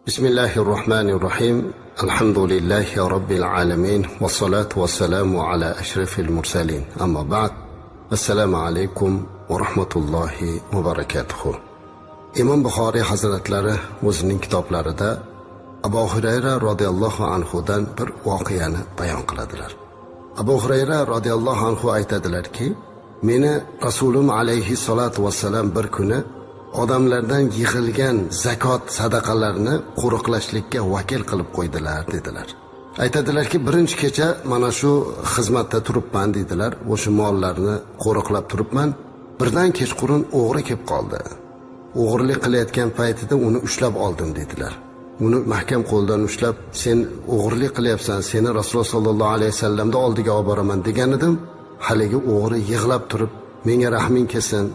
Bismillahir Rohmanir Rohim. Alhamdulillahi robbil alamin vassalatu vassalamu ala ashrafil mursalin. Amma ba'd. Assalomu alaykum va rahmatullohi va barakatuh. Imom Buxoriy hazratlari o'zining kitoblarida Abu Hurayra radhiyallohu anhudan bir voqeani bayon qiladilar. Abu Hurayra radhiyallohu anhu aytadilarki, meni Rasulim alayhi salatu vassalam bir kuni odamlardan yig'ilgan zakot sadaqalarni qo'riqlashlikka vakil qilib qo'ydilar dedilar. Aytadilarki, birinchi kecha mana shu xizmatda turibman dedilar, o'sha mollarni qo'riqlab turibman. Birdan kechqurun o'g'ri kelib qoldi. O'g'irlik qilayotgan paytida uni ushlab oldim dedilar. Uni mahkam qo'ldan ushlab, sen o'g'irlik qilyapsan, seni Rasululloh sollallohu alayhi vasallamda oldiga olib boraman degan edim. Haligi o'g'ri yig'lab turib, menga rahming kelsin,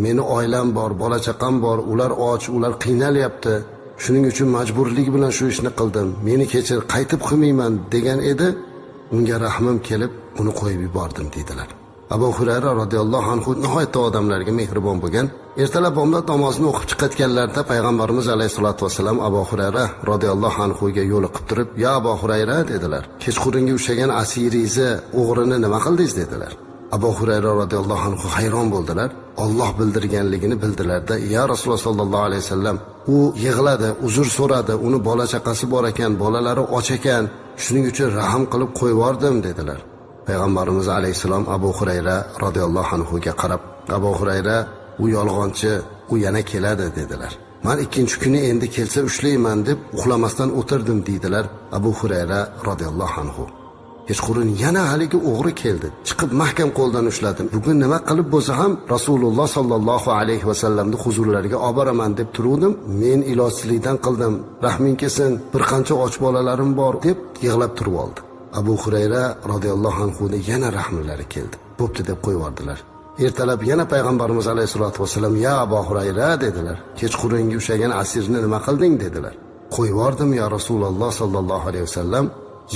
meni oilam bor, bola chaqam bor, ular och, ular qiynalyapti. Shuning uchun majburlik bilan shu ishni qildim. Meni kechir, qaytib qilmayman degan edi. Unga rahmim kelib, uni qo'yib yubordim dedilar. Abu Hurayra radhiyallohu anhu nihoyatda odamlarga mehribon bo'lgan. Ertalab bomdod namozini o'qib chiqayotganlarida payg'ambarimiz alayhisolatu vasallam Abu Hurayra radhiyallohu anhuga yo'liqib turib, "Ya Abu Hurayra" dedilar. "Kechqurungi ushlagan asiringizni, o'g'rini nima qildingiz?" dedilar. Abu Hurayra radhiyallohu anhu hayron bo'ldilar. Alloh bildirganligini bildilarda, "Ya Rasululloh sollallohu alayhi vasallam, u yig'ladi, uzr so'radi, uni bola chaqasi bor ekan, bolalari och ekan, shuning uchun rahm qilib qo'yib yubordim" dedilar. Payg'ambarimiz alayhissalom Abu Hurayra radhiyallohu anhuga qarab, "Abu Hurayra, u yolg'onchi, u yana keladi" dedilar. "Men ikkinchi kuni endi kelsa ushlayman deb uxlamasdan o'tirdim" dedilar Abu Hurayra radhiyallohu anhu. Kechqurun yana haligi o'g'ri keldi. Chiqib mahkam qo'ldan ushladim. Bugun nima qilib bo'lsa ham Rasululloh sollallohu alayhi vasallamning huzurlariga olib boraman deb turuvdim. Men ilojsizlikdan qildim. Rahming kelsin, bir qancha och bolalarim bor deb yig'lab turib oldi. Abu Hurayra radhiyallohu anhu yana rahmlari keldi. Bo'pti deb qo'yib yubordilar. Ertalab yana payg'ambarimiz alayhisolatu vasallam, "Ya Abu Hurayra" dedilar. "Kechqurungi ushlagan asirni nima qilding?" dedilar. "Qo'yib yubordim ya Rasululloh sollallohu alayhi vasallam."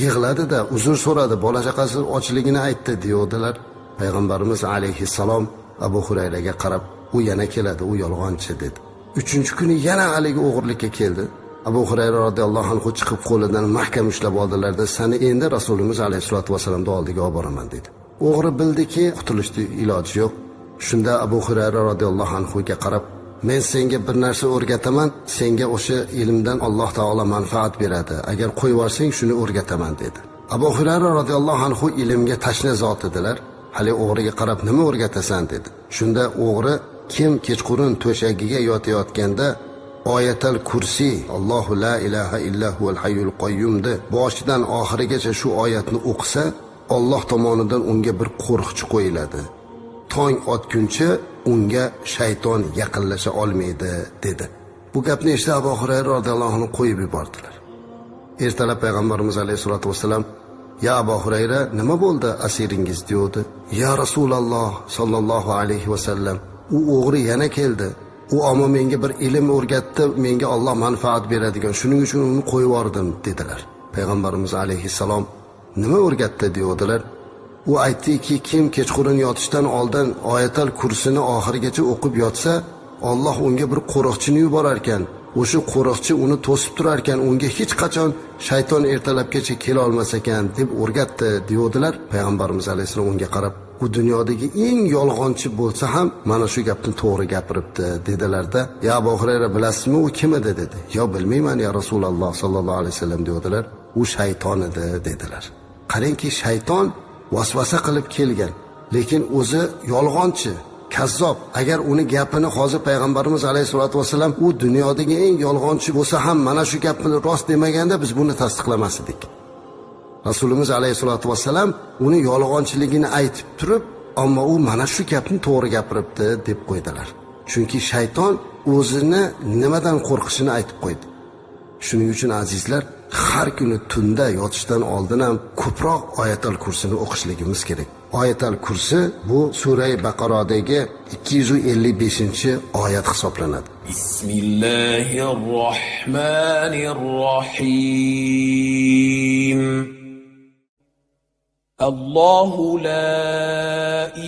Yig'ladi-da, uzr so'radi, bola chaqasi ochligini aytdi deyodilar. Payg'ambarimiz alayhissalom Abu Hurayraga qarab, "U yana keladi, u yolg'onchi" dedi. Uchinchi kuni yana haligi o'g'irlikka keldi. Abu Hurayra radhiyallohu anhu chiqib qo'lidan mahkam ushlab oldilarda, "Seni endi Rasulimiz alayhisolatu vasallamning oldiga olib boraman" dedi. O'g'ri bildiki, qutulishni iloji yo'q. Shunda Abu Hurayra radhiyallohu anhuga qarab, "Men senga bir narsa o'rgataman, senga o'sha ilmdan Alloh taolo manfaat beradi. Agar qo'yib yuborsang, shuni o'rgataman" dedi. Abu Hurayra radhiyallohu anhu ilmga tashna zot edilar. Hali o'g'riga qarab, "Nima o'rgatasan?" dedi. Shunda o'g'ri, kim kechqurun to'shagiga yotayotganda Oyatal Kursi, Allohu la ilaha illa huval hayyul qayyumni boshidan oxirigacha shu oyatni o'qisa, Alloh tomonidan unga bir qo'riqchi qo'yiladi. Tong otguncha unga shayton yaqinlasha olmaydi dedi. Bu gapni eshitib Abu Hurayra radhiyallohu anhu qo'yib yubordilar. Ertalab payg'ambarimiz alayhisolatu vasallam, "Ya Abu Hurayra, nima bo'ldi asiringiz?" dedi. "Ya Rasululloh sollallohu alayhi vasallam, u o'g'ri yana keldi. U ammo menga bir ilm o'rgatdi, menga Alloh manfaat beradigan, shuning uchun uni qo'yib yubordim" dedilar. Payg'ambarimiz alayhissalom, "Nima o'rgatdi?" dedilar. U aytdiki, kim kechqurun yotishdan oldin Oyatal Kursini oxirigacha o'qib yotsa, Alloh unga bir qo'riqchini yuborar ekan. O'sha qo'riqchi uni to'sib turar ekan, unga hech qachon shayton ertalabgacha kela olmas ekan deb o'rgatdi deyodilar. Payg'ambarimiz alayhissalom unga qarab, "U dunyodagi eng yolg'onchi bo'lsa ham mana shu gapni to'g'ri gapiribdi" dedilarda, "Ya Abu Hurayra, bilasizmi u kim edi?" dedi. "Yo, bilmayman ya Rasululloh sollallohu alayhi vasallam" deyodilar. "U shayton edi" dedilar. Qarangki, shayton vasvasa qilib kelgan, lekin o'zi yolg'onchi, kazzob. Agar uni gapini hozir payg'ambarimiz alayhisolatu vasallam u dunyodagi eng yolg'onchi bo'lsa ham mana shu gapni rost demaganda biz buni tasdiqlamas edik. Rasulimiz alayhisolatu vasallam uni yolg'onchiligini aytib turib, ammo u mana shu gapni to'g'ri gapiribdi deb qo'ydilar. Chunki shayton o'zini nimadan qo'rqishini aytib qo'ydi. Shuning uchun azizlar, har kuni tunda yotishdan oldin ham ko'proq Oyatal Kursini o'qishligimiz kerak. Oyatal Kursi bu Surai Baqaradagi 255-oyat hisoblanadi. Bismillahir Rohmanir Rohim. Allohu la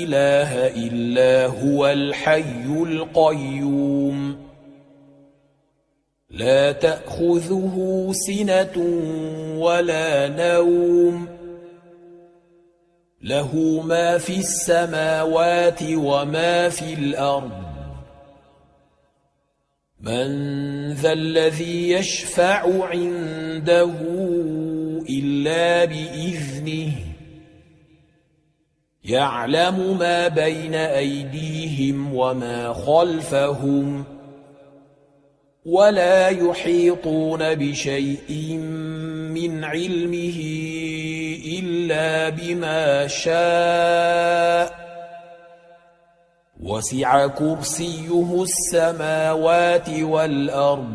ilaha illa huval hayyul qayyum. لا تأخذه سنة ولا نوم له ما في السماوات وما في الأرض من ذا الذي يشفع عنده إلا بإذنه يعلم ما بين أيديهم وما خلفهم ولا يحيطون بشيء من علمه إلا بما شاء وسع كرسيه السماوات والأرض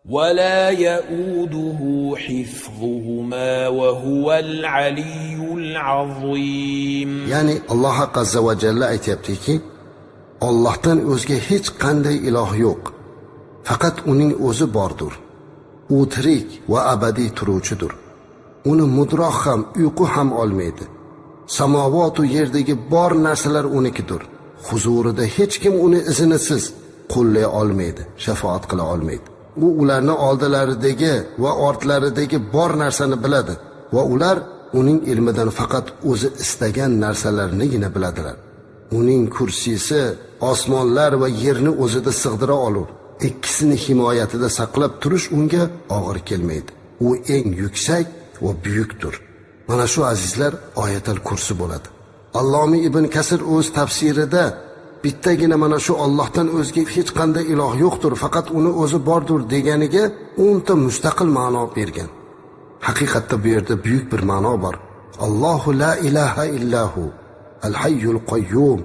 ولا يؤوده حفظهما وهو العلي العظيم. Ya'ni Alloh azza va jalla aytyaptiki, Allohdan o'zga hech qanday iloh yo'q. Faqat uning o'zi bordir. U tirik va abadiy turuvchidir. Uni mudroq ham, uyqu ham olmaydi. Samovatu yerdagi bor narsalar unikidir. Huzurida hech kim uni iznisiz qo'llay olmaydi, shafoat qila olmaydi. U ularni oldilaridagi va ortlaridagi bor narsani biladi va ular uning ilmidan faqat o'zi istagan narsalarnigina biladilar. Uning kursisi osmonlar va yerni o'zida sig'dira olur. Ikkisini himoyatida saqlab turish unga og'ir kelmaydi. U eng yuksak va buyukdir. Mana shu azizlar oyatal kursi bo'ladi. Allomi ibn Kasir o'z tafsirida bittagina mana shu Allohdan o'zga hech qanday iloh yo'qdir, faqat uni o'zi bordir deganiga 10 ta mustaqil ma'no bergan. Haqiqatda bu yerda buyuk bir ma'no bor. Allohu la ilaha illahu al-hayyul qayyum,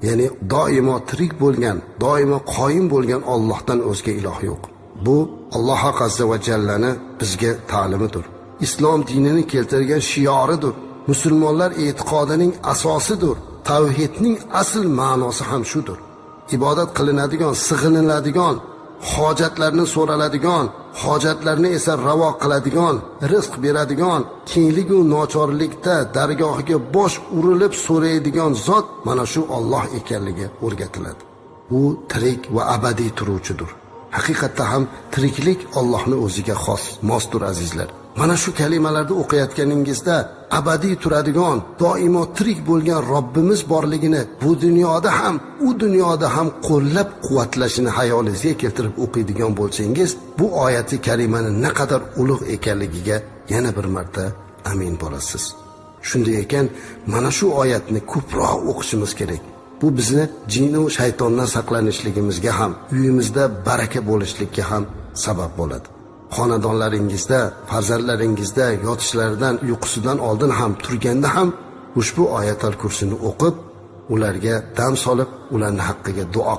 ya'ni doimo tirik bo'lgan, doimo qoyim bo'lgan Allohdan o'zga iloh yo'q. Bu Alloh azza va jallani bizga ta'limidir. Islom dinini keltirgan shioridir. Musulmonlar e'tiqodining asosidir. Tavhidning asl ma'nosi ham shudir. Ibodat qilinadigan, sig'iniladigan, hojatlarni so'raladigan, hojatlarni esa ravo qiladigan, rizq beradigan, kenglik u nochorlikda dargohiga bosh urilib so'raydigan zot mana shu Alloh ekanligi o'rgatiladi. U tirik va abadiy turuvchidir. Haqiqatda ham tiriklik Allohning o'ziga xos, mosdir azizlar. Mana shu kalimalarni o'qiyotganingizda abadiy turadigan, doimo tirik bo'lgan Robbimiz borligini bu dunyoda ham, u dunyoda ham qo'llab quvvatlashini hayolingizga keltirib o'qiydigan bo'lsangiz, bu oyati karimani naqadar ulug' ekanligiga yana bir marta amin bo'lasiz. Shunday ekan, mana shu oyatni ko'proq o'qishimiz kerak. Bu bizni jin va shaytondan saqlanishligimizga ham, uyimizda baraka bo'lishlikka ham sabab bo'ladi. Xonadonlaringizda, farzandlaringizda yotishlaridan, uyqusidan oldin ham, turganda ham ushbu oyatal kursini o'qib, ularga dam solib, ularning haqqiga duo